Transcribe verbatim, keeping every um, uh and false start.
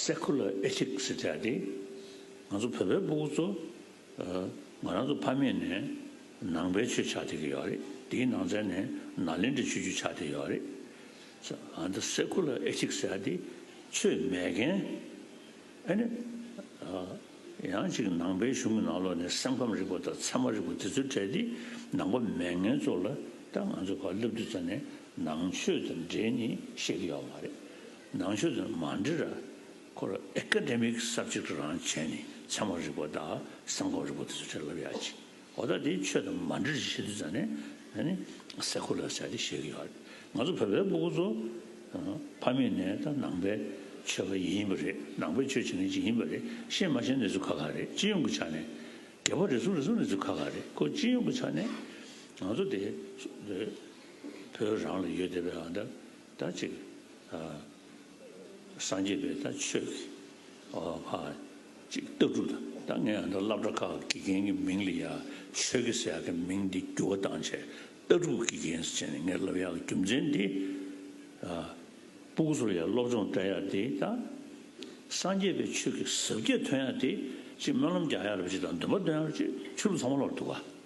སེ་ཁུ་ལར་ཨེ་ཐིག་སི་ཟེར་ཡ་དེ། ང་ཚོ་བོད་པའི་སྤུ་གུ་ཚོ། ཨ། ང་རང་ཚོ་ཕ་མེས་ནས་ནང་པའི་ཆོས་ཆགས་བསྡད་ཀྱི་ཡོད་རེད། དེའི་ནང་ཚན་ནས་ནཱ་ལེནྡྲའི་ཆོས་བརྒྱུད་ཆགས་བསྡད་ཡོད་རེད། ཨ་ནི་སེ་ཁུ་ལར་ཨེ་ཐིག་སི་ཟེར་ཡ་དེ་ཆོས་མེད་མཁན། ཨ་ནི། ཨ། ཡང་ཅིག་ནང་པའི་གཞུང་གི་ནང་ལོགས་ནས་སེམས་ཁམས་རིག་པ་དང་ཚད་མ་རིག་པ་དེ་ཚོའི་གྲས་དེ་ནང་པ་མེད་མཁན་ཚོ་ལ་ད་ང་ཚོ་ག་སླེབས་དུས་ཙ་ནས་ནང་ཆོས་དང་འབྲེལ་ནས་བཤད་ཀྱི་ཡོད་མ་རེད། ནང་ཆོས་དང་མ་འབྲེལ་ར། ཁོ་ར་ཨེ་ཀ་ཌེ་མིག་སབ་ཇེག་རང་བྱས་ནས་ཚད་མ་རིག་པ་དང་སེམས་ཁམས་རིག་པ་དེ་ཚོ་ཆེད་ལབ་ཡག་ཅིག་འོ་ད་དེ་ཆོས་དང་མ་འབྲེལ་ཞིག་བཤད་དུས་ཙ་ནས་ཨ་ནི་སེ་ཁུ་ལར་ཟེར་དེ་བཤད་ཀྱི་ཡོད་རེད། ང་ཚོ་བོད་པའི་སྤུ་གུ་ཚོ་ཨ་ཕ་མེས་ནས་ད་ནང་པའི་ཆོས་པ་ཡིན་པ་རེད། ནང་པའི་ཆོས་བྱེད་མཁན་ཅིག་ཡིན་པ་རེད། ཤེས་མ་ཤེས་གནས་ཚུལ་ཁག་ཁག་རེད། སྤྱི་ཡོངས་ཀྱི་ཆ་ནས་སྒེར་པ་རེ་ཟུང་རེ་ཟུང་གནས་ཚུལ་ཁག་ཁག་རེད། ཁོ་སྤྱི་ཡོངས་ཀྱི་ཆ་ནས་ང་ཚོ་དེ་བོད་རང་ལ་ཡོད་བསྡད་པའི་ཨ་ད་ད་ཅིག་ཨ། སངས་རྒྱས་པའི་ད་ཆོས་ཀྱི་ཨ་ཕ་ཅིག་ལྟ་གྲུབ་དང་། ད་ངས་ཨ་ད་སློབ་གྲྭ་ཁག་དགེ་རྒན་གྱི་མིང་ལ་ཡ་ཆོས་ཀྱི་ཟེར་ཡག་གི་མིང་འདི་འགྱུར་བ་བཏང་བྱས་ལྟ་གྲུབ་དགེ་རྒན་ཟེར་བྱས་ནས་ངས་ལབ་ཡག་གི་རྒྱུ་མཚན་འདི། ཨ། སྤུ་གུ་ཚོ་ལ་ཡ་སློབ་སྦྱོང་སྤྲད་ཡག་དེ་ད་སངས་རྒྱས་པའི་ཆོས་ཀྱི་ཟབ་ཁྱད་ཐོན་ཡག་དེ་ཅིག་སྨོན་ལམ་རྒྱག་ཡག་རེད་པ་ཅིག་དང་འདོན་པ་འདོན་ཡག་རེད་ཅིག་ཆོས་ལུགས་ཚང་མ་ལོག་འདུག་ག